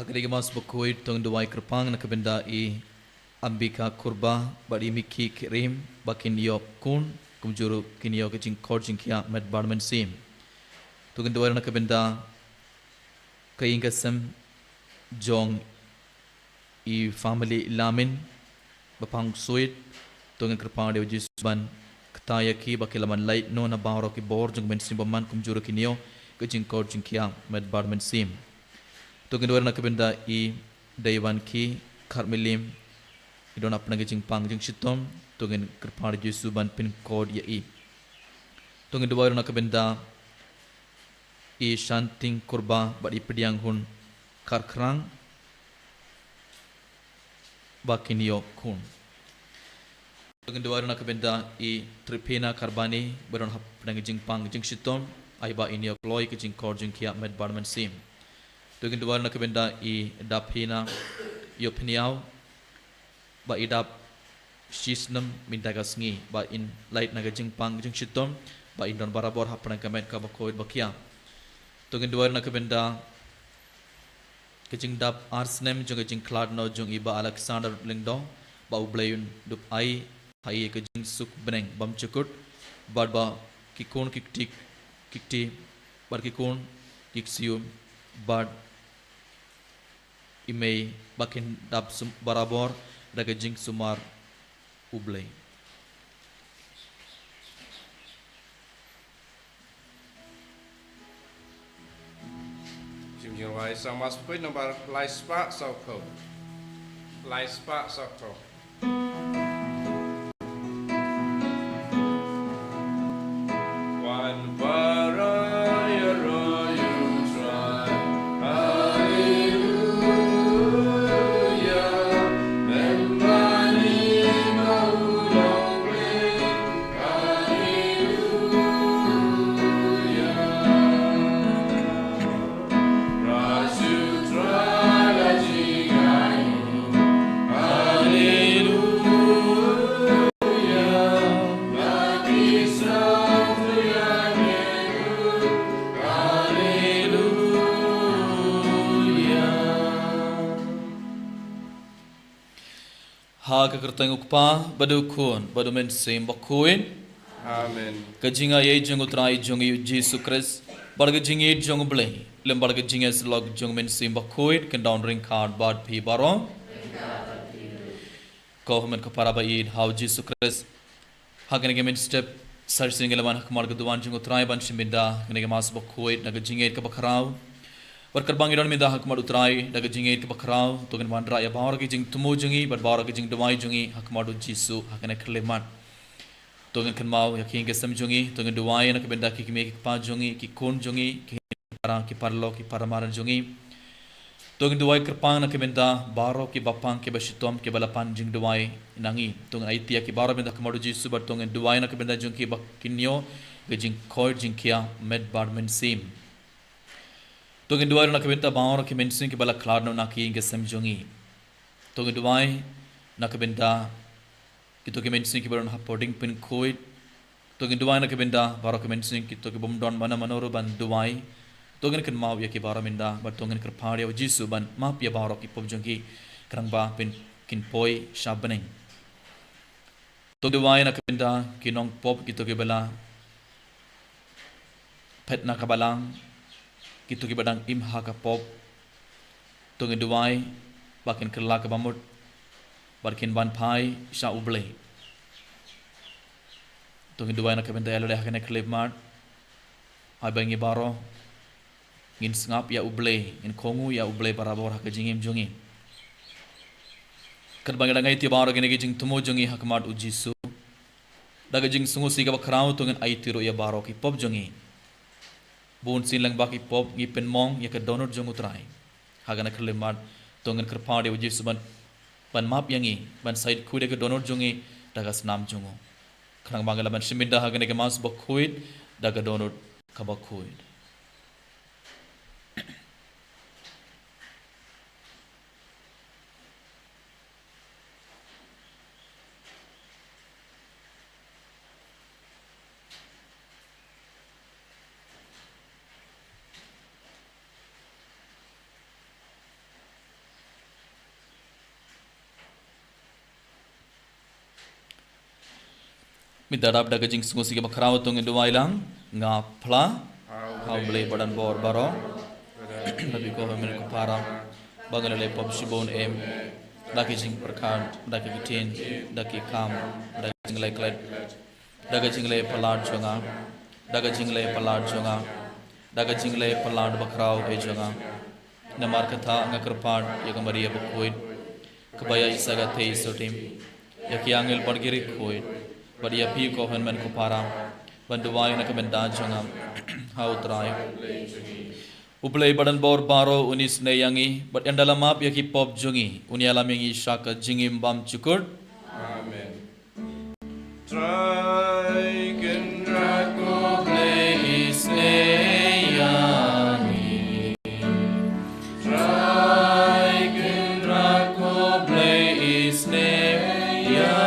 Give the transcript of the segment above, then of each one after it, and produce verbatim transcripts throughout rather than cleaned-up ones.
Ka dei ka Mass bakhuid, to ngin duwai kyrpang na ka bynda i Ambika Kurba bad i Miki Kirim ba kin ïoh khun, kumjuh ruh kin ïoh ka jingkoit jingkhiah met bad mynsiem. To ngin duwai na ka bynda ka ïing ka sem jong i family Lamin ba pang suit. To ngin kyrpad ïa u Jisu ban kta ïa ki ba ki lah ban lait noh na baroh ki bor jong ka mynsiem bymman, kumjuh ruh kin ïoh ka jingkoit jingkhiah met bad mynsiem. To ngin duwai na ka bynda i Deiwan Ki Kharmiliem, i don hapdeng ka jingpang jingshitom. To ngin kyrpad ïa u Jisu ban pynkoit ïa i. To ngin duwai na ka bynda i Shanting Kurba bad i Pdiang Hun Kharkhrang ba kin ïoh khun. To ngin duwai na ka bynda i Tripina Karbani ba don hapdeng ka jingpang jingshitom, ai ba in ïoh kloi ka jingkoit jingkhiah met bad mynsiem. To ngin duwai na ka bynda i Daphina Ïopniaw ba i dap shisnem mynta ka sngi, ba in lait na ka jingpang jingshitom, ba in don barabor hapdeng ka met kaba khuid ba khia. To ngin duwai na ka bynda ka jingdap ar snem jong ka jingkhlad noh jong i Bah Alexander Lyngdoh, ba U Blei un dup ai ha i ka jingsuk bneng bymjukut, bad ba ki khun ki kti, ki kti, bad ki khun ki ksiew, bad i mei ba kin dap sum-, barabor da ka jingsumar U Blei. Jingduwai song Mass bakhuid nombar lai spah saw phew. Lai spah saw phew. Ha ka kyrteng U Kpa, bad U Khun, bad U Mynsiem Bakhuid. Amen. Ka jingaiei jong U Trai jong ngi U Jisu Khrist, bad ka jingïeit jong U Blei, lem bad ka jingïasyllok jong U Mynsiem Bakhuid, kin don ryngkat bad phi baroh. Ko hynmen ko para ba ïeit ha U Jisu Khrist. Ha kane ka mynstep, sa shisien ngi la wan ha khmat ka duwan jong U Trai ban shim bynta kane ka Mass bakhuid na ka jingïeit kaba khraw. Bad katba ngi don mynta ha khmat U Trai da ka jingïeit kaba khraw, to ngin wanrah ïa baroh ki jingthmu jong ngi bad baroh ki jingduwai jong ngi ha khmat U Jisu ha kane ka khyllipmat. To ngin kynmaw ïa ki ïing ki sem jong ngi, to ngin duwai na ka bynta ki kmie ki kpa jong ngi, ki khun jong ngi, ki para, ki paralok, ki para madan jong ngi. To ngin duwai kyrpang na ka bynta baroh ki bapang ki bashitom ki ba la pan jingduwai na ngi. To ngin aiti ïa ki baroh bynta ha khmat U Jisu bad to ngin duwai na ka bynta jong ki ba kin ïoh ka jingkoit jingkhiah met bad mynsiem. To ngin duwai na ka bynta baroh ki mynsiem ki ba la khlad noh na ki ïing ki sem jong ngi. To ngin duwai na ka bynta kito ki mynsiem ki ba don hapoh diengpynkhuid. To ngin duwai na ka bynta baroh ki mynsiem kito ki bym don mano mano ruh ban duwai. To ngin kynmaw ïa ki baroh mynta bad to ngin kyrpad ïa U Jisu ban map ïa baroh ki pop jong ki, khnang ba phin, kin poi sha bneng. To ngin duwai na ka bynta ki nongpop kito ki ba la phet na ka balang, kito ki ba dang im ha ka pop. To ngin duwai ba kin kylla kaba mut bad kin wan phai sha U Blei. To ngin duwai na ka bynta ïa lade ha kane ka khyllipmat. Ai ba ngi baroh ngin sngap ïa U Blei, ngin kohnguh ïa U Blei barabor ha ka jingim jong ngi. Katba ngi dang aiti baroh kine ki jingthmu jong ngi ha khmat U Jisu, da ka jingsngewsih kaba khraw to ngin aiti ruh ïa baroh ki pop jong ngi. Bunsien lyngba ki pop ngi pynmong ïa ka dohnud jong U Trai. Ha kane ka khyllipmat to ngin kyrpad ïa U Jisu ban, ban map ïa ngi, ban shait khuid ïa ka dohnud jong ngi da ka snam jong u, khnang ba ngin lah ban shim bynta ha kane ka Mass bakhuid da ka dohnud kaba khuid. Mynta dap da ka jingsngewsih kaba khraw to ngin duwai lang. Nga phla ha U Blei ba don bor baroh, ba phi ko hynmen ko para, ba nga la leh pop shibun em, da ki jingpyrkhat, da ki ktien, da ki kam, da ki jingleh klet, da ka jingleh palat jong nga, da ka jingleh palat jong nga, da ka jingleh palat ba khraw eh jong nga. Namar kata nga kyrpad ïa ka Maria bakhuid, kaba ïaishah ka thei sotim, ïa ki angel bad ki riewkhuid, bad ïa phi ko hynmen ko para, ban duwai na ka bynta jong nga ha U Trai. U Blei ba don bor baroh un isynei ïa ngi, bad un da la map ïa ki pop jong ngi, un ïalam ïa ngi sha ka jingim bymjukut. Amen. Trai Kynrad ko Blei isynei ïa ngi. Trai Kynrad ko Blei isynei ïa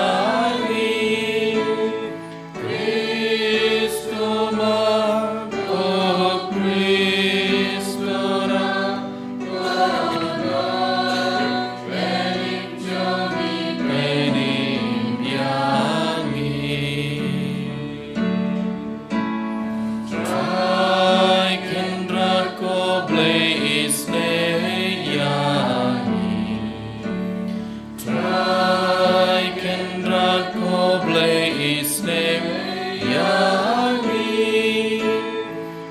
ngi. Khrist u map, o Khrist u map, Trai Kynrad ko Blei isynei ïa ngi. Trai Kynrad ko Blei isynei ïa ngi.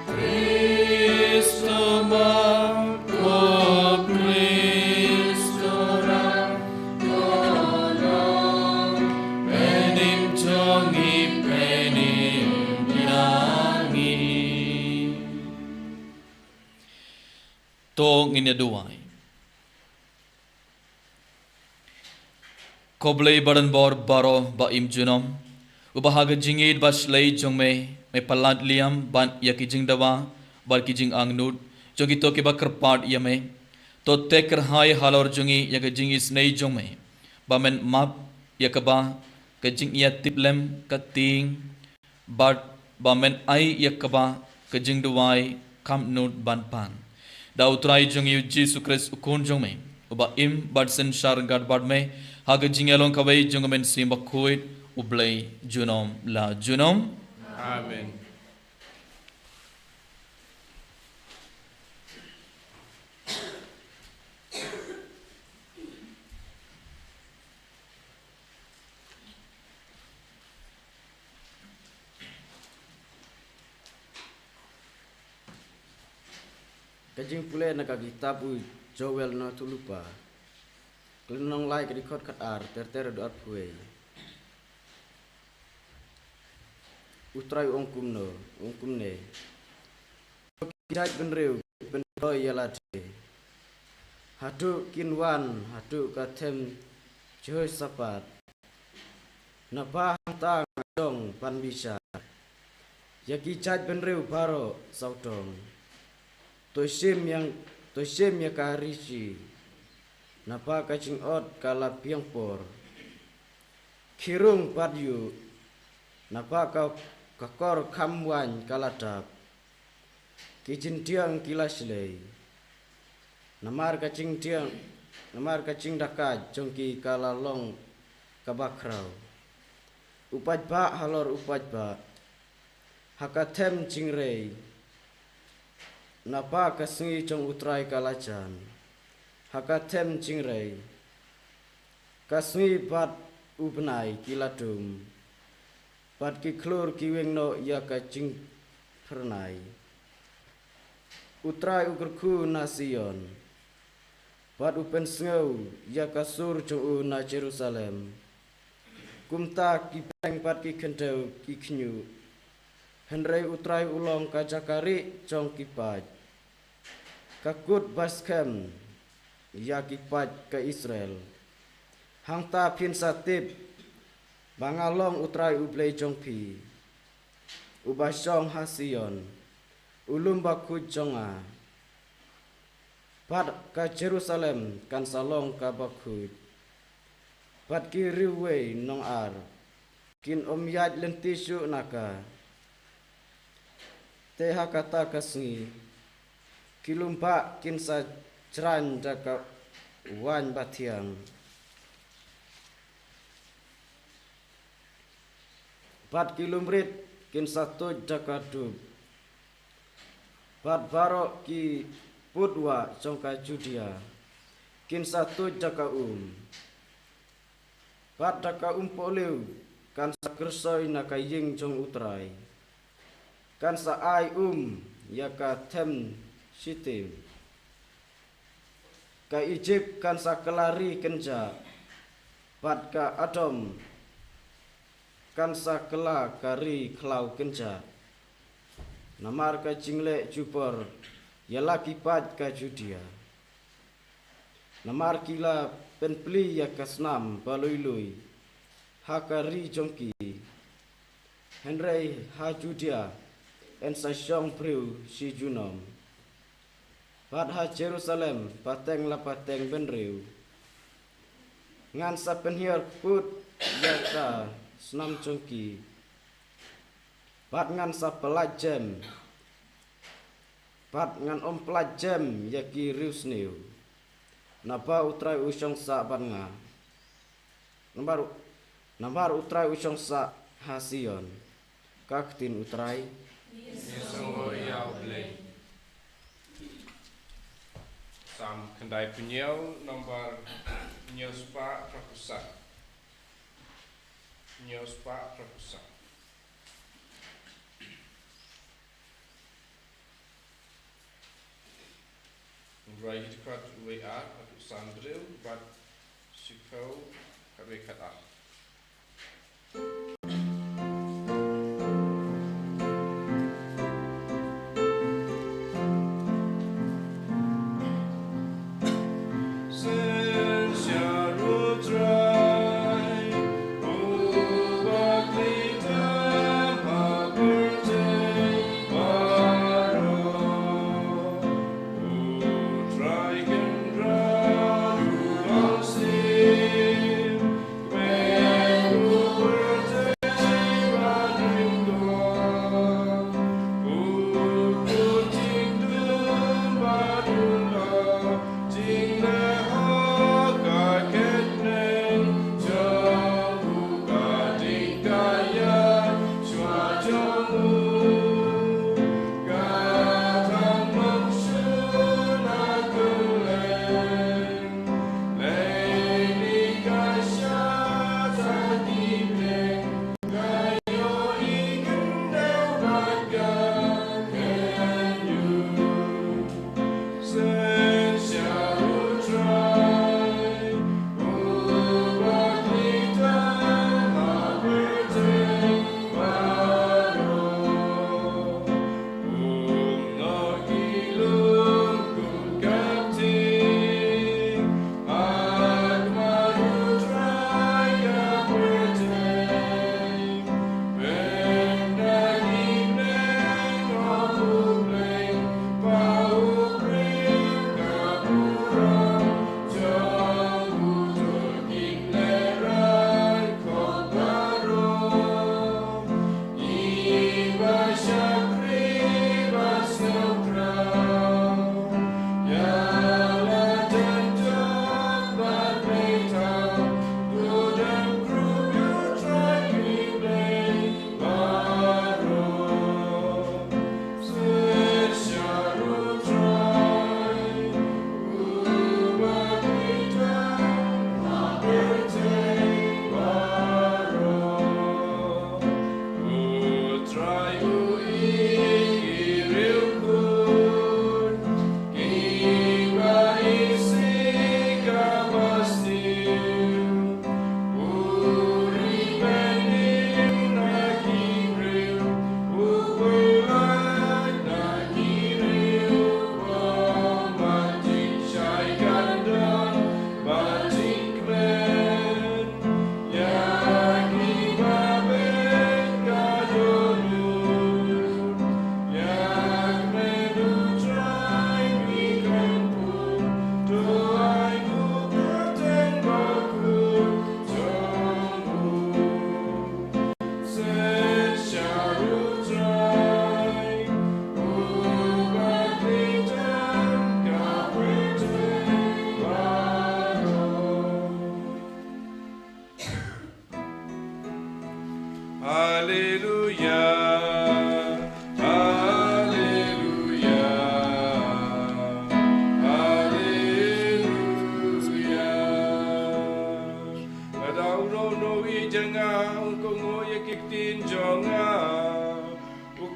Khrist u map, o Khrist u map, pynïap jong ngi, pynïap ïa ngi. To ngin ïa duwai. Ko Blei ba don bor baroh ba im junom, uba ha ka jingïeit ba shlei jong me, me palat liam ban ïa ki jingdawa bad ki jingangnud jong kito kiba kyrpad ïa me. To theh kyrhai halor jong ngi ïa ka jingisynei jong me, ba men map ïa kaba ka jingïatiplem ka tieng, bad ba men ai ïa kaba ka jingduwai kam nud ban pan. Da U Trai jong ngi U Jisu Khrist U Khun jong me, uba im bad synshar ryngkat bad me ha ka jingïalong kawei jong U Mynsiem Bakhuid, U Blei junom la junom. Amen. Ka jingpule na ka kitab u Joel na thulupa. Ka lynnong lai, ka dkhot khatar ter ter haduh arphew wei. U Trai u ong kumno, u ong kumne. Ki jait bynriew ki pynkloi ïa lade, haduh kin wan haduh ka them Jehoshaphat. Naba hangta nga shong ban bishar ïa ki jait bynriew baroh sawdong. To shim ïa, to shim ïa ka rishi, naba ka jingot ka la biang por. Khie rung bad ïuh, naba ka, ka kor kham waiñ ka la dap. Ki jingdiang ki la shlei, namar ka jingdiang, namar ka jingdakaid jong ki ka la long kaba khraw. U paidbah halor u paidbah, ha ka them jingrei, naba ka sngi jong U Trai ka la jan. Ha ka them jingrei, ka sngi bad u bnai ki la dum, bad ki khlur ki weng noh ïa ka jingphyrnai. U Trai u kyrkhu na Sion, bad u pynsngew ïa ka sur jong u na Jerusalem. Kumta ki beng bad ki khyndew ki khñiuh, hynrei U Trai u long ka jaka rieh jong ki paid, ka kut ba skhem ïa ki paid ka Israel. Hangta phin sa tip ba nga long U Trai U Blei jong phi, uba shong ha Sion, u lum bakhuid jong nga. Bad ka Jerusalem kan sa long kaba khuid, bad ki riewwei nongar kin ym ïaid lynti shuh na ka. Te ha kata ka sngi ki lum bah kin sa jraiñ da ka waiñ bathiang, Bad ki lumrit kin sa tuid da ka dub, bad baroh ki pud wah jong ka Judia kin sa tuid da ka um. Bad da ka umpohliew kan sa kyrsoi na ka ïing jong U Trai, kan sa ai um ïa ka them Shitim. Ka Ijipt kan sa kylla ri kynjah, bad ka Edom kan sa kylla ka ri khlaw kynjah. Namar ka jingleh jubor ïa la ki paid ka Judia, namar ki la pynplie ïa ka snam ba luilui ha ka ri jong ki. Hynrei ha Judia yn sa shong briew shi junom, bad ha Jerusalem pateng la pateng bynriew. Ngan sa pynhiar kput ïa ka snam jong ki, bad ngan sa pyllait jem, bad ngan ym pyllait jem ïa ki riewsniew. Naba U Trai u shong sah bad nga, namar, namar U Trai u shong sah ha Sion. Ka ktien U Trai. Ïa sngewbha ïa U Blei. Salm khyndai phew hynñiew, nambar hynñiew spah hynriew phew san. Hynñiew spah hynriew phew san. Hynrei hi dkhot uwei ar haduh san hynriew bad shiphew khatwei khatar.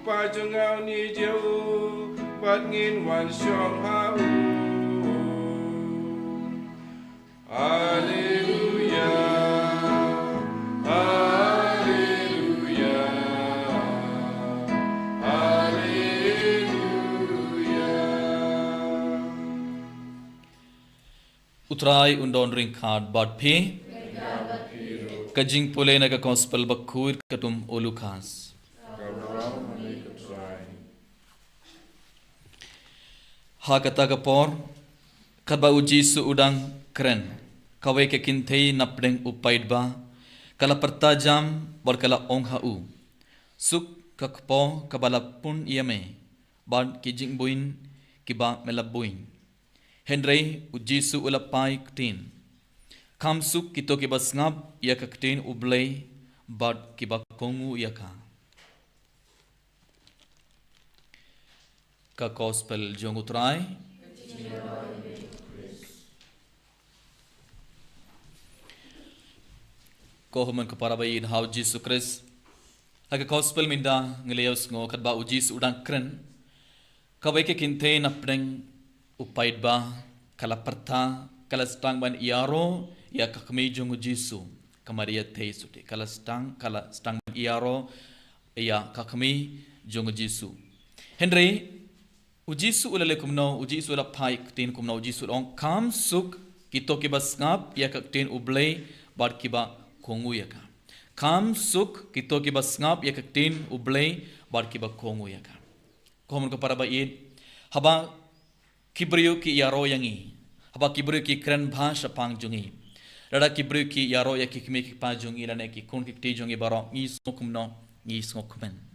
Kpa jong nga un ïeit ïa u, bad ngin wan shong ha u. Haleluya, haleluya, haleluya. U Trai un don ryngkat bad phi. Ka jingpule na ka Gospel bakhuid katkum u Lukas. Ha kata ka por, katba u Jisu u dang kren, kawei ka kynthei napdeng u paidbah ka la pyrta jam bad ka la ong ha u, "Suk ka kpoh kaba la pun ïa me bad ki jingbuin kiba me la buin." Hynrei u Jisu u la phai ktien, "Kham suk kito kiba sngap ïa ka ktien U Blei bad kiba kohnguh ïa ka." Ka Gospel jong u Trai. Ko hynmen ko para ba ïeit ha u Jisu Khrist. Ha ka Gospel mynta ngi la ïohsngew katba u Jisu u dang kren, kawei ka kynthei napdeng u paidbah ka la pyrta, ka la sdang ban ïaroh ïa ka kmie jong u Jisu, ka Maria Theisotti, ka la sdang, ka la sdang ban ïaroh ïa ka kmie jong u Jisu. Hynrei u Jisu u la leh kumno? U Jisu u la phai ktien kumno? U Jisu u la ong, "Kham suk kito kiba sngap ïa ka ktien U Blei bad kiba kohnguh ïa ka." Kham suk kito kiba sngap ïa ka ktien U Blei bad kiba kohnguh ïa ka. Ko hynmen ko para ba ïeit, haba ki briew ki ïaroh ïa ngi, haba ki briew ki kren bha shaphang jong ngi, lada ki briew ki ïaroh ïa ki kmie ki kpa jong ngi lane ki khun ki kti jong ngi baroh, ngi sngew kumno? Ngi sngew kmen.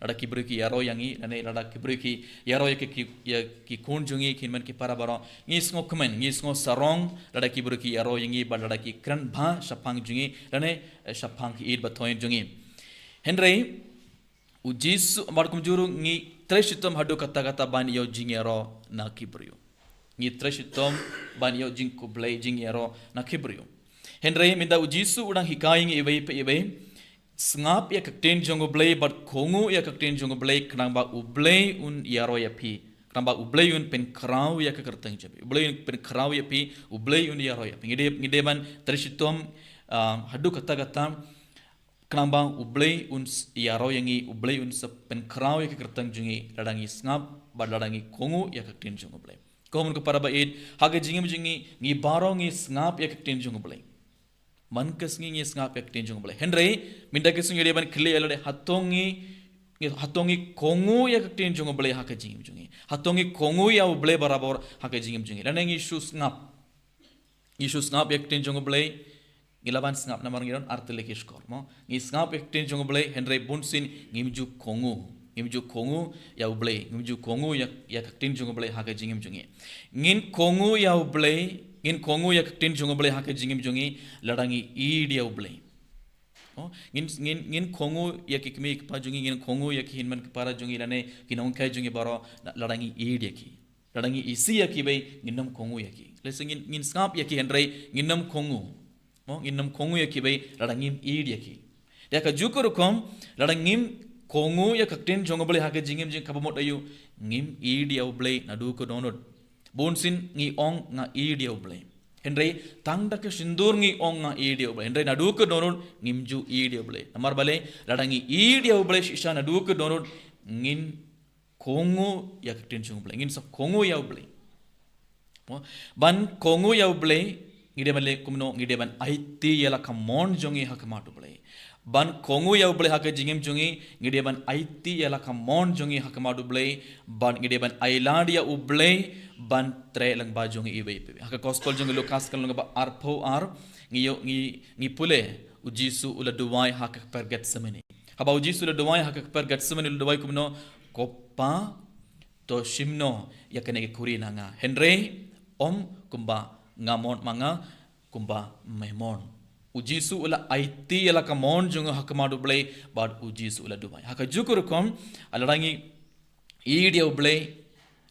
Lada ki briew ki ïaroh ïa ngi lane lada ki briew ki ïaroh ïa ki, ki, ïa ki khun jong ngi, ki hynmen ki para baroh, ngi sngew kmen, ngi sngew sarong lada ki briew ki ïaroh ïa ngi bad lada ki kren bha shaphang jong ngi lane, eh, shaphang ki ïeit ba thoh jong ngi. Hynrei u Jisu, bad kumjuh ruh ngi trei shitom haduh katta katta ban ïoh jingïaroh na ki briew. Ngi trei shitom ban ïoh jingkhublei, jingïaroh na ki briew. Hynrei mynta u Jisu u dang hikai ïa ngi iwei pa iwei, sngap ïa ka ktien jong U Blei bad kohnguh ïa ka ktien jong U Blei, khnang ba U Blei un ïaroh ïa phi, khnang ba U Blei un pynkhraw ïa ka kyrteng jong phi, U Blei un pynkhraw ïa phi, U Blei un ïaroh ïa phi. Ngi dei, ngi dei ban trei shitom, ah, haduh katta katta, khnang ba U Blei un s-, ïaroh ïa ngi, U Blei un sa pynkhraw ïa ka kyrteng jong ngi lada ngi sngap bad lada ngi kohnguh ïa ka ktien jong U Blei. Ko hynmen ko para ba ïeit, ha ka jingim jong ngi, ngi baroh ngi sngap ïa ka ktien jong U Blei. Man ka sngi ngi sngap ïa ka ktien jong U Blei. Hynrei mynta ka sngi ngi dei ban kylli ïa lade, hato ngi, hato ngi kohnguh ïa ka ktien jong U Blei ha ka jingim jong ngi? Hato ngi kohnguh ïa U Blei barabor ha ka jingim jong ngi, lane ngi shu sngap? Ngi shu sngap ïa ka ktien jong U Blei, ngi lah ban sngap namar ngi don ar tylli ki shkor, mo? Ngi sngap ïa ka ktien jong U Blei, hynrei bunsien ngim ju kohnguh. Ngim ju kohnguh ïa U Blei, ngim ju kohnguh ïa, ïa ka ktien jong U Blei ha ka jingim jong ngi. Ngin kohnguh ïa U Blei, ngin kohnguh ïa ka ktien jong U Blei ha ka jingim jong ngi lada ngi ïeit ïa U Blei. Oh, ngin, ngin, ngin kohnguh ïa ki kmie ki kpa jong ngi, ngin kohnguh ïa ki hynmen ki para jong ngi lane ki nonghikai jong ngi baroh, lada ngi ïeit ïa ki. Lada ngi isih ïa ki beit, ngin ym kohnguh ïa ki. Lehse ngin, ngin sngap ïa ki hynrei ngin ym kohnguh. Mo, ngin ym kohnguh ïa ki beit lada ngim ïeit ïa ki. Te ha kajuh ka rukom, lada ngim kohnguh ïa ka ktien jong U Blei ha ka jingim jong ngi, kaba mut aïu? Ngim ïeit ïa U Blei naduh ka dohnud. Bunsien ngi ong nga ïeit ïa U Blei, hynrei tang da ka shyntur ngi ong nga ïeit ïa U Blei, hynrei naduh ka dohnud ngim ju ïeit ïa U Blei. Namar balei? Lada ngi ïeit ïa U Blei shisha naduh ka dohnud, ngin kohnguh ïa ka ktien jong U Blei, ngin sa kohnguh ïa U Blei. Mo? Ban kohnguh ïa U Blei, ngi dei ban leh kumno? Ngi dei ban aiti ïa la ka mon jong ngi ha khmat U Blei. Ban kohnguh ïa U Blei ha ka jingim jong ngi, ngi dei ban aiti ïa la ka mon jong ngi ha khmat U Blei, bad ngi dei ban ailad ïa U Blei ban treh lyngba jong ngi iwei pa iwei. Ha ka Gospel jong u Lukas ka lynnong ba arphew ar, ngi ïoh, ngi, ngi pule, u Jisu u la duwai ha ka kper Gethsemane. Haba u Jisu u la duwai ha ka kper Gethsemane, u la duwai kumno? Ko Pa, to shim noh ïa kane ka khuri na nga. Hynrei ym kumba nga mon ma nga, kumba me mon. U Jisu u la aiti ïa la ka mon jong u ha khmat U Blei, bad u Jisu u la duwai. Ha kajuh ka rukom, lada ngi ïeit ïa U Blei,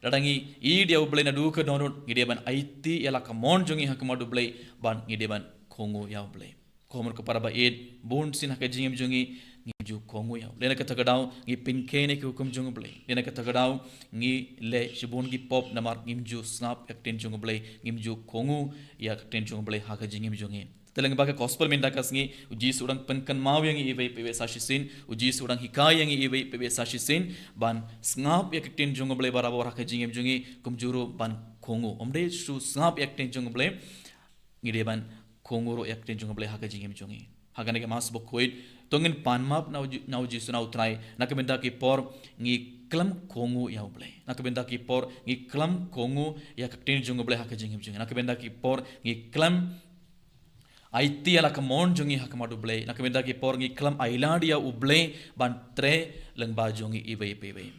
lada ngi ïeit ïa U Blei naduh ka dohnud, ngi dei ban aiti ïa la ka mon jong ngi ha khmat U Blei, bad ngi dei ban kohnguh ïa U Blei. Ko hynmen ko para ba ïeit, bunsien ha ka jingim jong ngi, ngim ju kohnguh ïa U Blei. Na kata ka daw ngi pynkhein ïa ki hukum jong U Blei. Na kata ka daw ngi leh shibun ki pop namar ngim ju sngap ïa ka ktien jong U Blei, ngim ju kohnguh ïa ka ktien jong U Blei ha ka jingim jong ngi. Te lyngba ka gospel mynta ka sngi, U Jisu u dang pynkynmaw ïa ngi iwei pa iwei sa shisien, U Jisu u dang hikai ïa ngi iwei pa iwei sa shisien ban sngap ïa ka ktien jong U Blei barabor ha ka jingim jong ngi, kumjuh ruh ban kohnguh. Ym dei shu sngap ïa ka ktien jong U Blei, ngi dei ban kohnguh ruh ïa ka ktien jong U Blei ha ka jingim jong ngi. Ha kane ka Mass bakhuid, to ngin pan map na U Ji-, na U Jisu, na U Trai, na ka bynta ki por ngi khlem kohnguh ïa U Blei. Na ka bynta ki por ngi khlem kohnguh ïa ka ktien jong U Blei ha ka jingim jong ngi. Na ka bynta ki por ngi khlem aiti ïa la ka mon jong ngi ha khmat U Blei. Na ka bynta ki por ngi khlem ailad ïa U Blei ban trei lyngba jong ngi iwei pa iwei.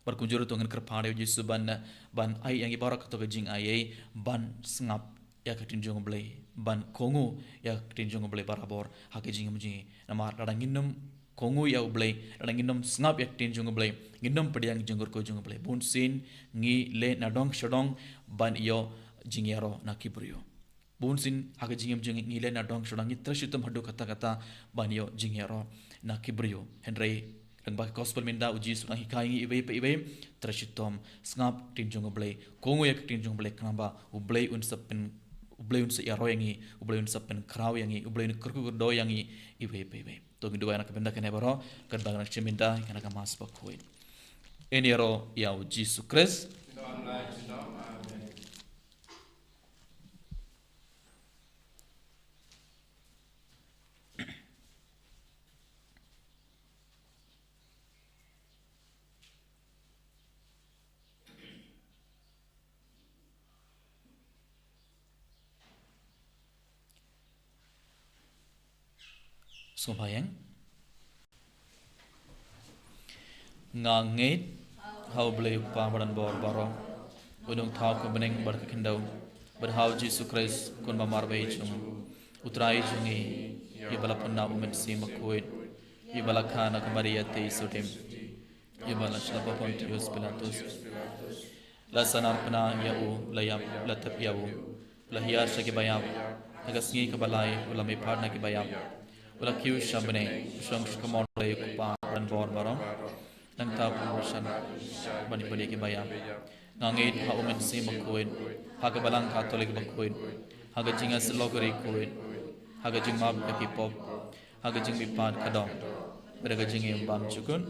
Bad kumjuh ruh to ngin kyrpad ïa U Jisu ban, ban ai ïa ngi baroh kato ka jingaiei ban sngap ïa ka ktien jong U Blei, ban kohnguh ïa ka ktien jong U Blei barabor ha ka jingim jong ngi. Namar lada ngin ym kohnguh ïa U Blei, lada ngin ym sngap ïa ka ktien jong U Blei, ngin ym pdiang ïa ka jingkyrkhu jong U Blei, bun sien ngi leh nadong shadong ban ïoh jingïaroh na ki briew. Bun sien ha ka jingim jong ngi ngi leh nadong shadong, ngi trei shitom haduh katta katta ban ïoh jingïaroh na ki briew. Hynrei lyngba ka gospel mynta U Jisu u dang hikai ïa ngi iwei pa iwei, trei shitom, sngap ka ktien jong U Blei, kohnguh ïa ka ktien jong U Blei, khnang ba U Blei un sa pyn, U Blei un sa ïaroh ïa ngi, U Blei un sa pynkhraw ïa ngi, U Blei un kyrkhu kyrdoh ïa ngi iwei pa iwei. To ngin duwai na ka bynta kane baroh, katba ngi nang shim bynta ïa kane ka Mass bakhuid. Ngin ïaroh ïa U Jisu Khrist. Amen. Sngewbha ïa Nga ngeit ha U Blei U Kpa badonbor baroh, U Nongthaw ka bneng bad ka khyndew, bad ha U Jisu Khrist, U Khun ba marwei jong U Trai jong ngi, ïa ba la pynbna U Mynsiem Bakhuid, ïa ba la kha na ka Maria Theisotti, ïa ba la shah la baptize Pontius Pilatus, la sahnarphna ïa u, la ïap, la tep ïa u, la hiar sha ki baïap, ha ka sngi kaba lai u la mihpat na ki baïap, u la kiew sha bneng, u shong sha ka mon U Blei U Kpa badonbor baroh. Nangta u la shad ban ïa ki baïap. Nga ngeit ha U Mynsiem Bakhuid, ha ka Balang Katholik bakhuid, ha ka jingïasyllok ri khuid, ha ka jingmap ïa ki pop, ha ka jingmihpat ka doh, bad ha ka jingim bymjukut.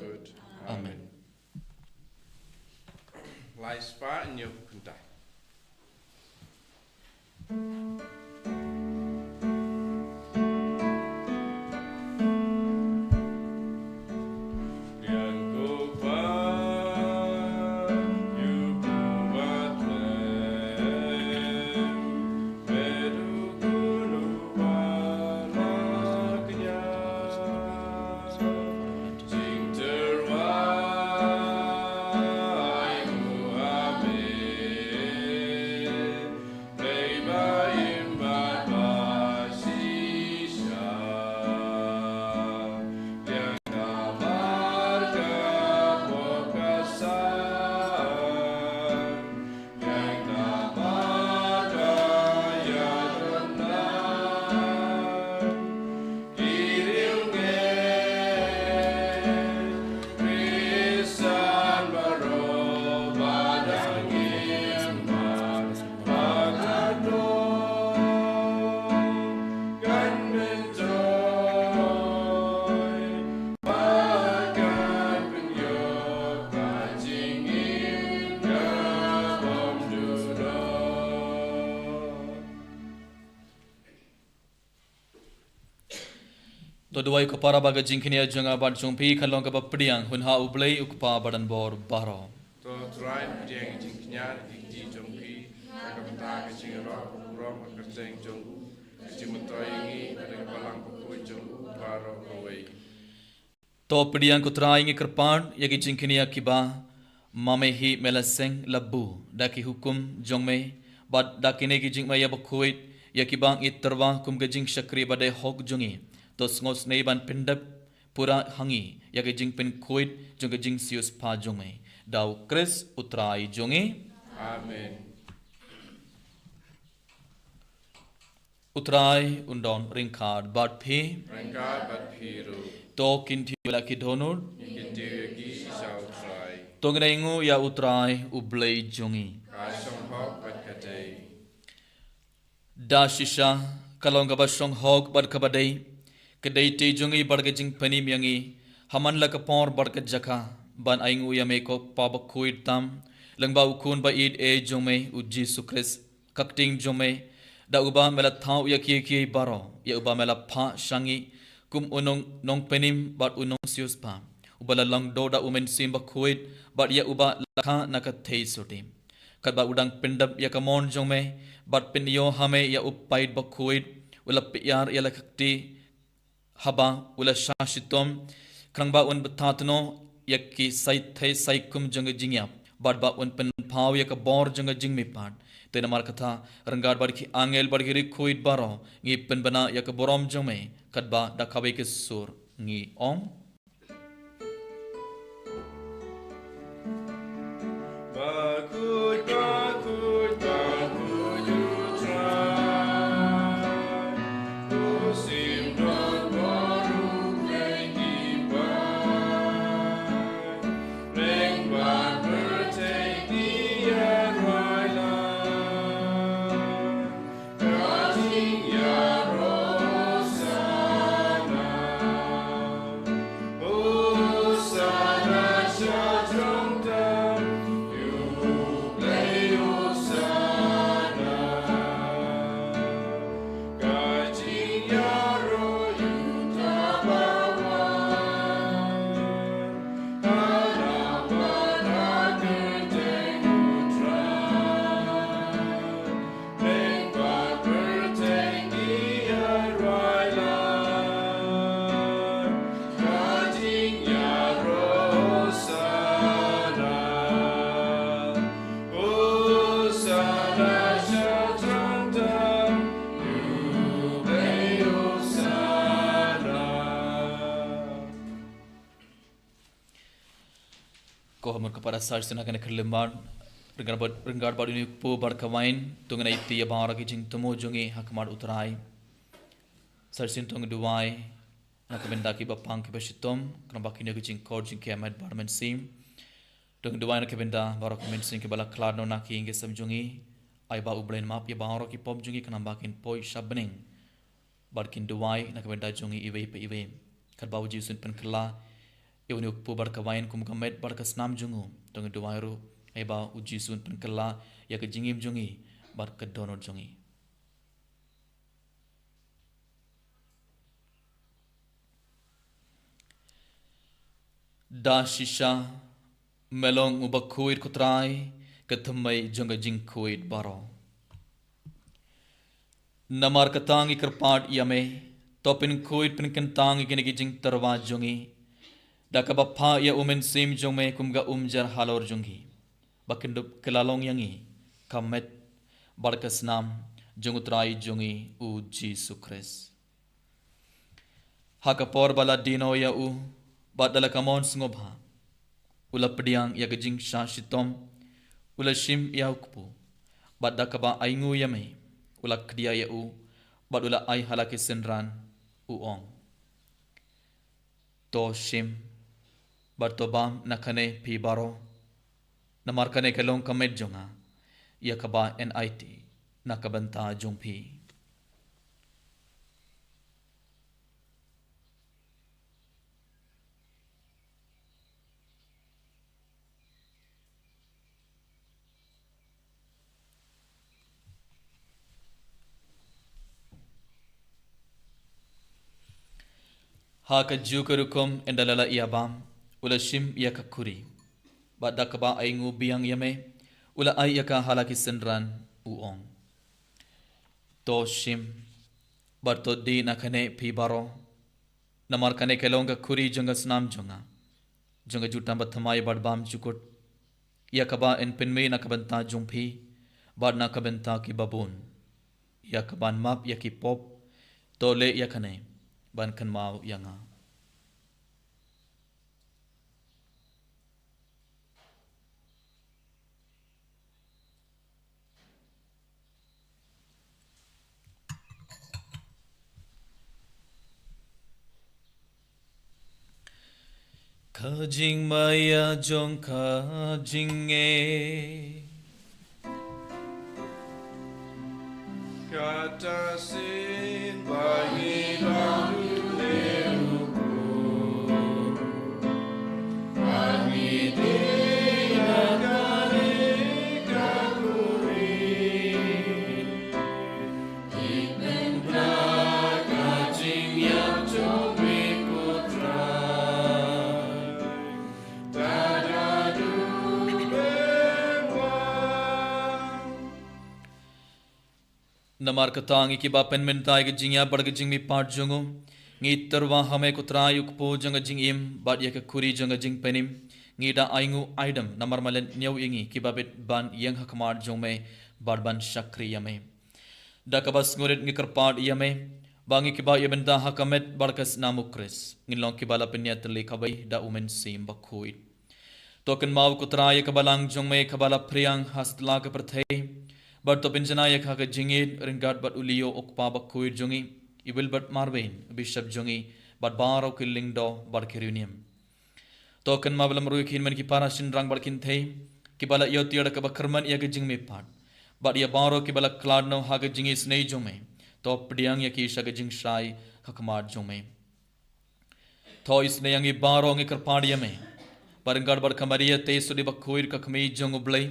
Amen. Lai spah hynñiew phew khyndai. To duwai ko para ba ka jingkñia jong nga bad jong phi kan long kaba pdiang hun ha U Blei U Kpa badonbor baroh. To Trai pdiang ka jingkñia ha ki kti jong phi, ha ka bynta ka jingïaroh ka burom ha ka kyrteng jong u, ka jingmyntoi ïa ngi bad ïa ka Balang bakhuid jong u baroh kawei. To pdiang ko Trai, ngi kyrpad ïa ki jingkñia kiba ma me hi me la seng la buh da ki hukum jong me, bad da kine ki jingma ïa bakhuid ïa kiba ngi tyrwa kum ka jingshakri ba dei hok jong ngi. To sngewsynei ban pyndep pura ha ngi ïa ka jingpynkhuid jong ka jingsiewspah jong me. Da U Khrist U Trai jong ngi. Amen. U Trai un don ryngkat bad phi. Ryngkat bad phi ruh. To kin thiew la ki dohnud. Kin thiew ïa ki sha U Trai. To ngin ainguh ïa U Trai U Blei jong ngi. Ka shong hok bad ka dei. Da shisha, ka long kaba shong hok bad kaba dei, ka dei te jong ngi bad ka jingpynim ïa ngi, ha man la ka por bad ka jaka, ban ainguh ïa me ko Pa bakhuid tam, lyngba U Khun ba ïeit eh jong me U Jisu Khrist, ka ktien jong me, da uba me la thaw ïa kiei kiei baroh, ïa uba me la phah sha ngi, kum u nong, nongpynim bad u nongsiewspah, uba la long doh da U Mynsiem Bakhuid, bad ïa uba la kha na ka theisotti. Katba u dang pyndep ïa ka mon jong me, bad pynïoh ha me ïa U Paid Bakhuid, u la pyiar ïa la ka kti, haba u la shah shitom, khnang ba un bthah thngan ïa ki saithei saikum jong ka jingïap, bad ba un pynpaw ïa ka bor jong ka jingmihpat. Te namar kata, ryngkat bad ki angel bad ki riewkhuid baroh, ngi pynbna ïa ka burom jong me, katba da kawei ka sur ngi ong. Bakhuid, bakhuid, bakhuid U Trai. U Mynsiem don baroh U Blei ki paid. Lyngba pyrthei ki ïaroh lad. Ka jingïaroh Hosana. Hosana sha jrong tam. Ïa U Blei Hosana. Ka jingïaroh ïa uta ba wan. Ko ha mut ka para sa shisien ha kane ka khyllipmat, ryngkat bad, ryngkat bad une u kpu bad ka wain, to ngin ïa aiti ïa baroh ki jingthmu jong ngi ha khmat U Trai. Sa shisien to ngin duwai na ka bynta kiba pang kiba shitom, khnang ba kin ïoh ki jingkhot jingkmen bad mynsiem. To ngin duwai na ka bynta baroh ki mynsiem kiba la khlad noh na ki ïing ki sem jong ngi. Ai ba U Blei un map ïa baroh ki pop jong ngi khnang ba kin poi sha bneng. Bad kin duwai na ka bynta jong ngi iwei pa iwei. Katba U Jisu un pynkylla ïa une u kpu bad ka wain kum ka met bad ka snam jong u, to ngin duwai ruh, ai ba U Jisu un pynkylla ïa ka jingim jong ngi bad ka dohnud jong ngi. Da shisha, me long uba khuid ko Trai, ka thymmei jong ka jingkhuid baroh. Namar kata ngi kyrpad ïa me, to pynkhuid pynkyntang ïa kine ki jingtyrwa jong ngi, da kaba phah ïa U Mynsiem jong me kum ka umjar halor jong ngi, ba kin dup kylla long ïa ngi ka met bad ka snam jong U Trai jong ngi U Jisu Khrist. Ha ka por ba la die noh ïa u, bad da la ka mon sngewbha, u la pdiang ïa ka jingshah shitom, u la shim ïa u kpu, bad da kaba ainguh ïa me, u la khdia ïa u, bad u la ai ha la ki synran, u ong: To shim, bad to bam na kane phi baroh, namar kane ka long ka met jong nga, ïa kaba yn aiti na ka bynta jong phi. Ha kajuh ka rukom ynda la la ïa bam, u la shim ïa ka khuri, bad da kaba ainguh biang ïa me, u la ai ïa ka ha la ki synran, u ong: To shim, bad to die na kane phi baroh, namar kane ka long ka khuri jong ka snam jong nga, jong ka jutang bathymmai bad bymjukut, ïa kaba yn pynmih na ka bynta jong phi, bad na ka bynta kiba bun, ïa kaban map ïa ki pop. To leh ïa kane ban kynmaw ïa nga. Jingmaïa jong ka jingngeit. Kata shisien ba ngi la pule rukom, ba ngi dei na kane ka khuri. Ngi pynbna ka jingïap jong me ko Trai. Namar kata ngi kiba pynmynta ïa ka jingïap bad ka jingmihpat jong u, ngi tyrwa ha me ko Trai u kpu jong ka jingim bad ïa ka khuri jong ka jingpynim, ngi da ainguh aidem namar me leh ñiew ïa ngi kiba bit ban ïeng ha khmat jong me bad ban shakri ïa me. Da kaba sngewrit ngi kyrpad ïa me ba ngi kiba ïa bynta ha ka met bad ka snam u Khrist ngin long kiba la pynïatylli kawei da u Mynsiem Bakhuid. To kynmaw ko Trai ïa ka balang jong me kaba la phriang ha satlak ka pyrthei. Bad to pynjanai ïa ka ha ka jingïeit ryngkat bad u Leo u kpa bakhuid jong ngi, i Wilbert Marwein bishop jong ngi, bad baroh ki lyngdoh bad ki riewniam. To kynmaw ba lem ruh ïa ki hynmen ki para shynrang bad kynthei kiba la ïoh tiar da kaba kyrmen ïa ka jingmihpat bad ïa baroh kiba la khlad noh ha ka jingisynei jong me. To pdiang ïa ki sha ka jingshai ha khmat jong me. To isynei ïa ngi baroh ngi kyrpad ïa me. Bad ryngkat bad ka Maria Theisotti bakhuid ka kmie jong u Blei,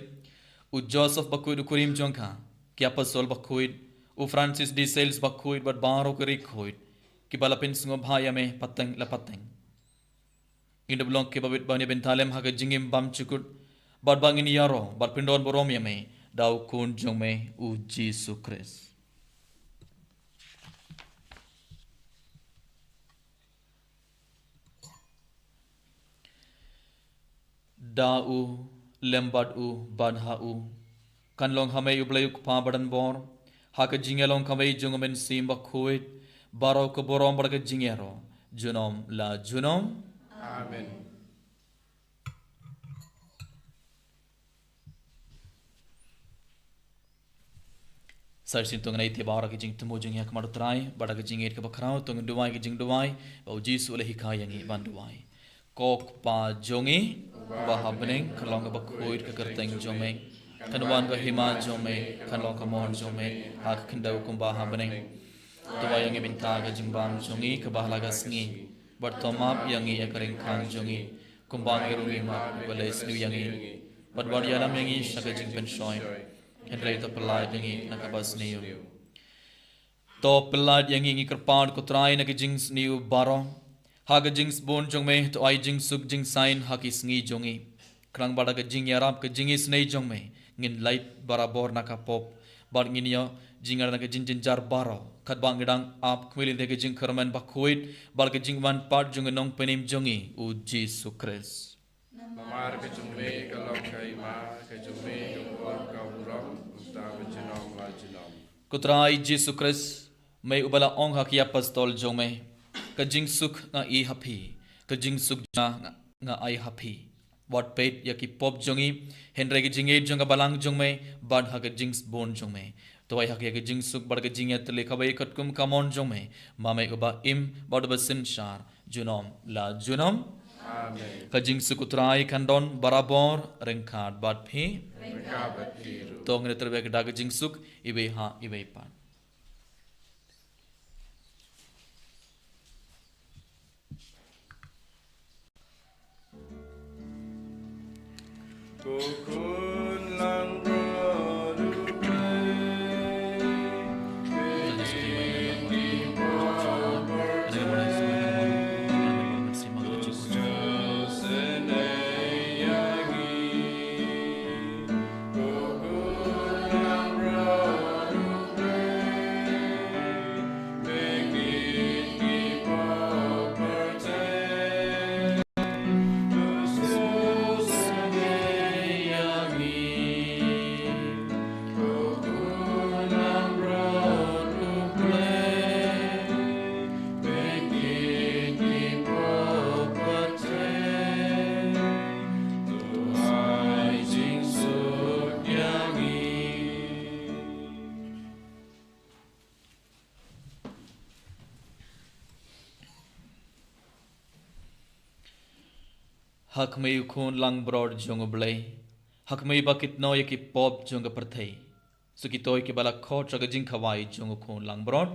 u Joseph bakhuid u kurim jong ka, ki apostol bakhuid, u Francis de Sales bakhuid bad baroh ki riewkhuid kiba la pynsngewbha ïa me pateng la pateng. Ngin da long kiba bit ban ïa bynta lem ha ka jingim bymjukut bad ba ngin ïaroh bad pyndon burom ïa me da u Khun jong me u Jisu Khrist. Da u, lem bad u, bad ha u, kan long ha me u Blei u Kpa badan bor, ha ka jingïalong kawei jong u Mynsiem Bakhuid, baroh ka burom bad ka jingïaroh junom la junom. Amen. Sa shisien to ngin ïa ïaid baroh ha ka jingthmu jong ngi ha khmat u Trai bad ha ka jingïeit kaba khraw to ngin duwai ka jingduwai ba u Jisu u la hikai ïa ngi ban duwai. Ko Kpa jong ngi uba ha bneng, kan long kaba khuid ka kyrteng jong me, kan wan ka hima jong me, kan long ka mon jong me ha ka khyndew kumba ha bneng. To ai ïa ngi mynta ka jingbam jong ngi kaba ha la ka sngi, bad to map ïa ngi ïa ka ryngkang jong ngi, kumba ngi ruh ngi map ïa kiba leh sniew ïa ngi, bad wat ïalam ïa ngi sha ka jingpynshoi, hynrei to pyllait ïa ngi na kaba sniew. To pyllait ïa ngi, ngi kyrpad ko Trai, na ka jingsniew baroh. Ha ka jingsbun jong me to ai jingsuk jingsain ha ki sngi jong ngi. Khnang ba da ka jingïarap ka jingisynei jong me ngin lait barabor na ka pop, bad ngin ïoh jingïarap na ka jingjynjar baroh, katba ngi dang ap khmih lynti ka jingkyrmen bakhuid bad ka jingwan pat jong u Nongpynim jong ngi u Jisu Khrist. Namar ka jong me ka long ka hima, ka jong me ka bor, ka burom, mynta bad junom la junom. Ko Trai Jisu Khrist, me uba la ong ha ki apostol jong me, ka jingsuk nga ai ha phi, ka jingsuk jong nga nga, nga ai ha phi. Wat peit ïa ki pop jong ngi, hynrei ka jingïeit jong ka balang jong me, bad ha ka jingsbun jong me. To ai ha ki ïa ka jingsuk bad ka jingïatylli kaba ïa katkum ka mon jong me, ma me uba im bad uba synshar junom la junom. Amen. Ka jingsuk u Trai kan don barabor ryngkat bad phi. Ryngkat bad phi ruh. To ngin ïatrei bad ka jingsuk iwei ha iwei pat. Ha khmih u Khun langbrot jong U Blei. Ha khmih ba kit noh ïa ki pop jong ka pyrthei. Sa kito kiba la khot sha ka jingkhawai jong u Khun langbrot.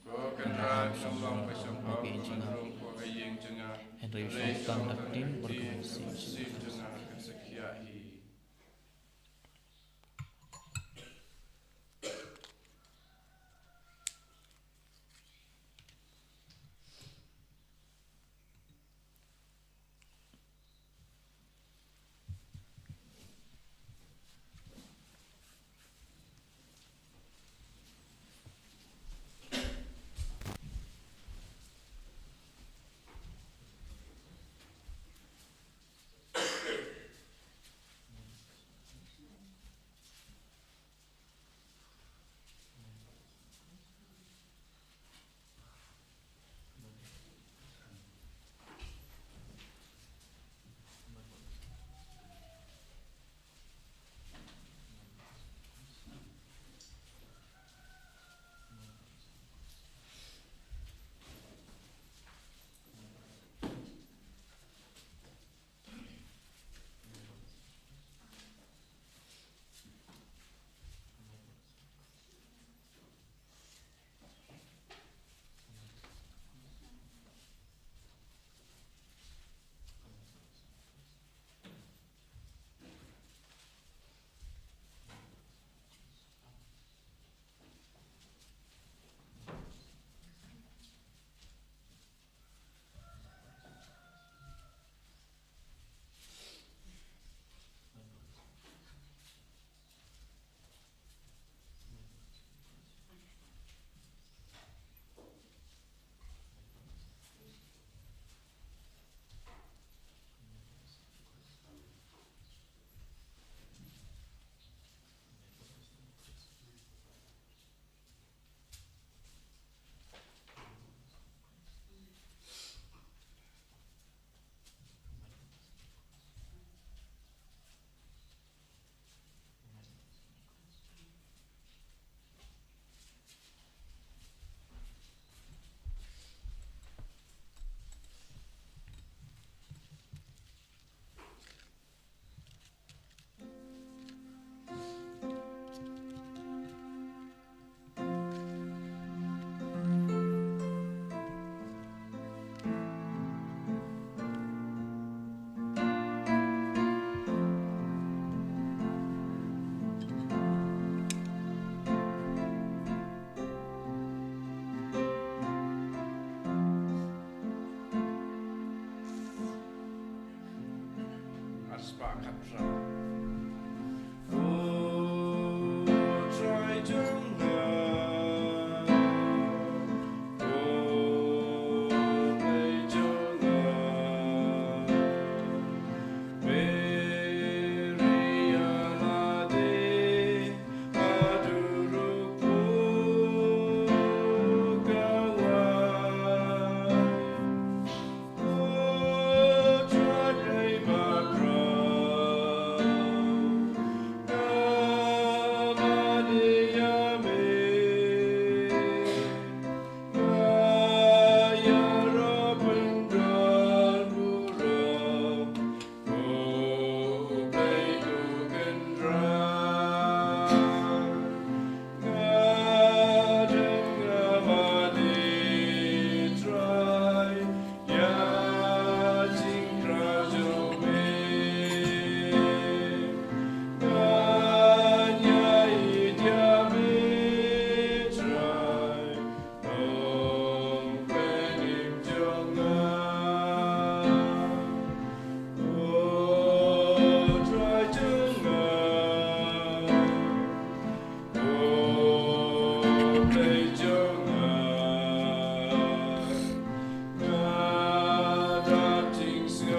Ko Kynrad, shong long ba shong hok, ban rung ko ha ïing jong nga. Hynrei u shong tang da ka ktien bad ka mynsiem jong nga.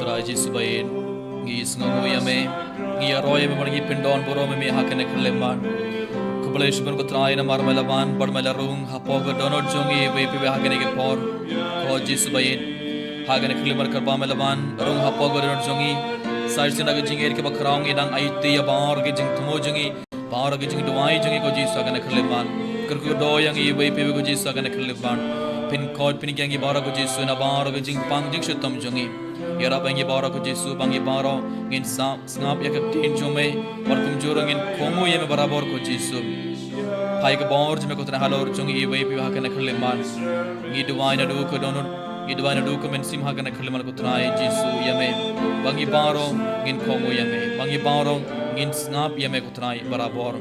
Trai Jisu ba ïeit, ngi sngewnguh ïa me, ngi ïaroh ïa me bad ngi pyndonburom ïa me ha kane ka khyllipmat. Khublei shibun ko Trai namar me la wan bad me la rung hapoh ka dohnud jong ngi iwei pa iwei ha kane ka por. Ko Jisu ba ïeit, ha kane ka khyllipmat kaba me la wan rung hapoh ka dohnud jong ngi. Sa shisien da ka jingïeit kaba khraw ngi dang aiti ïa baroh ki jingthmu jong ngi, baroh ki jingduwai jong ngi ko Jisu ha kane ka khyllipmat. Kyrkhu doh ïa ngi iwei pa iwei ko Jisu ha kane ka khyllipmat. Pynkoit pynïaid ïa ngi baroh ko Jisu na baroh ki jingpang jingshitom jong ngi. Ïarap ïa ngi baroh ko Jisu, ba ngi baroh ngin sngap, sngap ïa ka ktien jong me, bad kumjuh ruh ngin kohnguh ïa me barabor ko Jisu. Phai ka bor jong me ko Trai halor jong ngi iwei pa iwei ha kane ka khyllipmat. Ngi duwai naduh ka dohnud, ngi duwai naduh ka mynsiem ha kane ka khyllipmat ko Trai Jisu ïa me, ba ngi baroh ngin kohnguh ïa me, ba ngi baroh ngin sngap ïa me ko Trai barabor.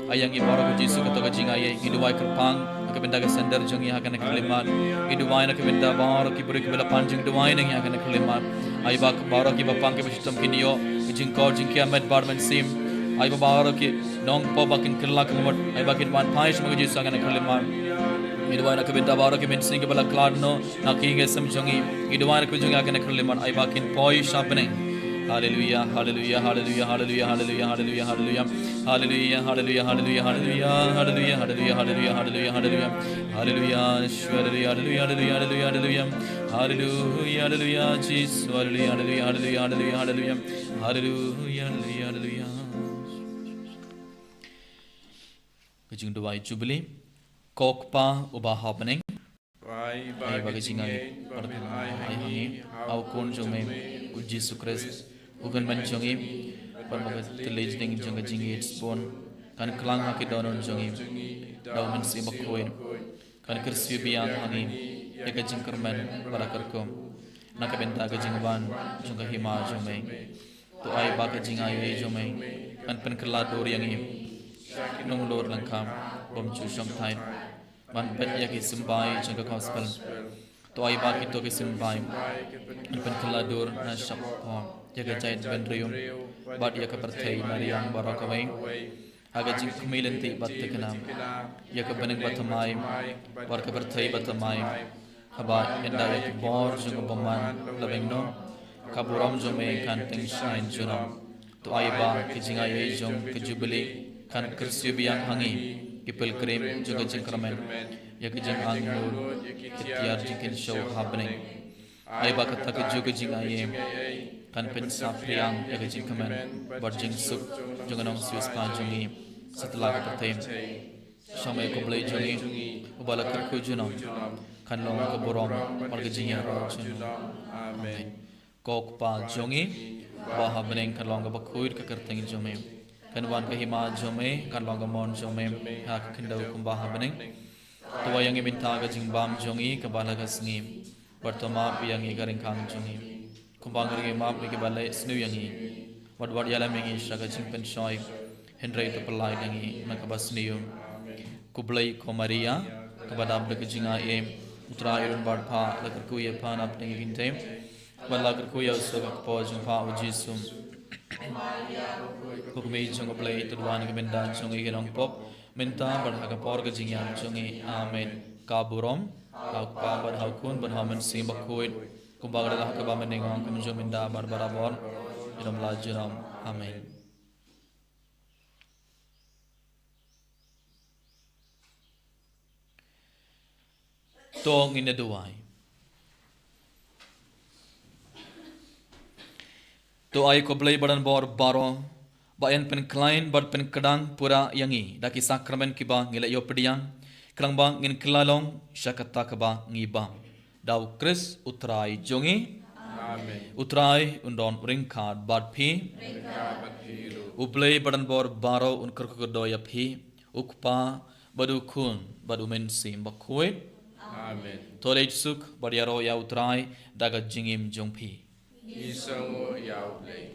Ai ïa ngi baroh ko Jisu kato ka jingai ei, ngi duwai kyrpang na ka bynta ka sender jong ngi ha kane ka khyllipmat. Ngi duwai na ka bynta baroh ki briew kiba la pan jingduwai na ngi ha kane ka khyllipmat. Ai ba baroh kiba pang kiba shitom kin ïoh ka jingkor jingkhiah met bad mynsiem. Ai ba baroh ki nongpop ba kin kylla ka mut, ai ba kin wan phai sha me ko Jisu ha kane ka khyllipmat. Ngi duwai na ka bynta baroh ki mynsiem kiba la khlad noh na ki ïing ki sem jong ngi. Ngi duwai na ka bynta jong ngi ha kane ka khyllipmat, ai ba kin poi sha bneng. Haleluya, haleluya, haleluya, haleluya, haleluya, haleluya, haleluya. Haleluya, haleluya, haleluya, haleluya, haleluya, haleluya, haleluya, haleluya, haleluya. Haleluya, Jisu, haleluya, haleluya, haleluya, haleluya. Haleluya, haleluya, Jisu, haleluya, haleluya, haleluya, haleluya, haleluya. Haleluya, haleluya, haleluya. Ka jingduwai Jubili. Ko Kpa uba ha bneng. Ai ba ka jingai bad ka ai ha ngi ha u Khun jong me u Jisu Khrist, u Kynman jong ngi, bad ba ka tyrli jingdeng jong ka jingïeit sbun kan klang ha ki dohnud jong ngi da u Mynsiem Bakhuid, kan kyrsiew biang ha ngi ïa ka jingkyrmen bad ka kyrkhu na ka bynta ka jingwan jong ka hima jong me. To ai ba ka jingai ei jong me kan pynkylla dur ïa ngi sha ki nonglor lyngkha bym ju shongthait, ban peit ïa ki symbai jong ka gospel. To ai ba kito ki symbai kan pynkylla dur na shapoh ïa ka jaitbynriew bad ïa ka pyrthei mariang baroh kawei. Ha ka jingkhmih lynti bad thikna ïa ka bneng bathymmai bad ka pyrthei bathymmai. Haba ynda ïa ka bor jong u bymman la beng noh, ka burom jong me kan tyngshaiñ junom. To ai ba ka jingai ei jong ka Jubili kan kyrsiew biang ha ngi ki pilgrim jong ka jingkyrmen ïa ka jingangnud ka tiar jingkynshew ha bneng. Ai ba kata kajuh ka jingai ei kan pynsaphriang ïa ka jingkmen bad jingsuk jong ka nongsiewspah jong ngi satlak ka pyrthei. Sha me ko Blei jong ngi uba la kyrkhu junom, kan long ka burom bad ka jingïaroh junom. Amen. Ko Kpa jong ngi uba ha bneng, kan long kaba khuid ka kyrteng jong me, kan wan ka hima jong me, kan long ka mon jong me ha ka khyndew kumba ha bneng. To ai ïa ngi mynta ka jingbam jong ngi kaba la ka sngi, bad to map ïa ngi ka ryngkang jong ngi kumba ngi ruh ngi map ïa kiba leh sniew ïa ngi. Wat wat ïalem ïa ngi sha ka jingpynshoi, hynrei to pyllait ïa ngi na kaba sniew. Khublei ko Maria, kaba dap da ka jingai ei, u Trai u don bad pha, la kyrkhu ïa pha na pdeng ki kynthei bad la kyrkhu ïa u seh ka kpoh jong pha u Jisu. Ko Kmie jong u Blei, to duwai na ka bynta jong ngi ki nongpop, mynta bad ha ka por ka jingïap jong ngi. Amen. Ka burom ha u Kpa bad ha u Khun bad ha u Mynsiem Bakhuid, kumba ka la ha kaba mynnyngkong, kumjuh mynta bad barabor, junom la junom. Amen. To ngin ïa duwai. To ai ko Blei ba don bor baroh, ba yn pynkhlaiñ bad pynkdang pura ïa ngi da ki sakramen kiba ngi la ïoh pdiang, khnang ba ngin kylla long sha kata kaba ngi bam. Da u Khrist u Trai jong ngi. Amen. U Trai un don ryngkat bad phi. Ryngkat bad phi ruh. U Blei ba don bor baroh un kyrkhu kyrdoh ïa phi, u Kpa bad u Khun bad u Mynsiem Bakhuid. Amen. To leit suk bad ïaroh ïa u Trai da ka jingim jong phi. Ngi sngewnguh ïa u Blei.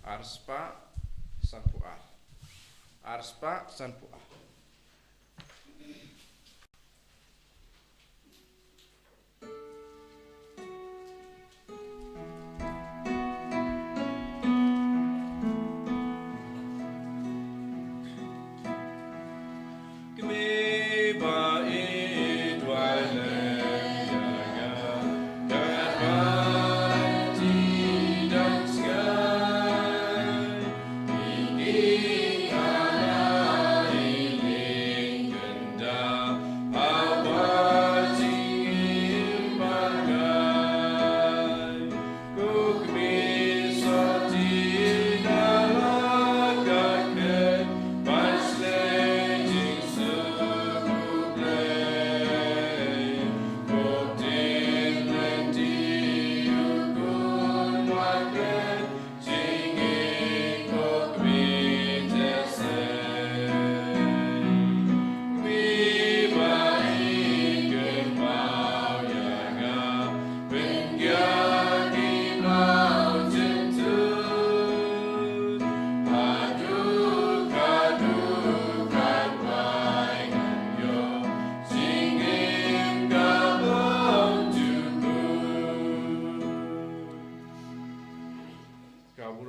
Arspah sanphew ar. Arspah sanphew ar.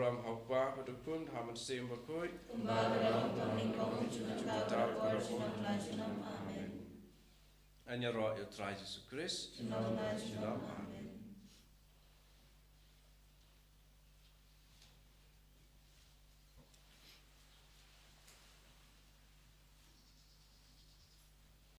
Ïalam ha u Kpa bad u Khun, ha u Mynsiem Bakhuid. Kumba ka long, ka long, ka long, ka long, ka long, ka long. Amen. Ngan ïaroh ïa u Trai Jisu Khrist. Shalom.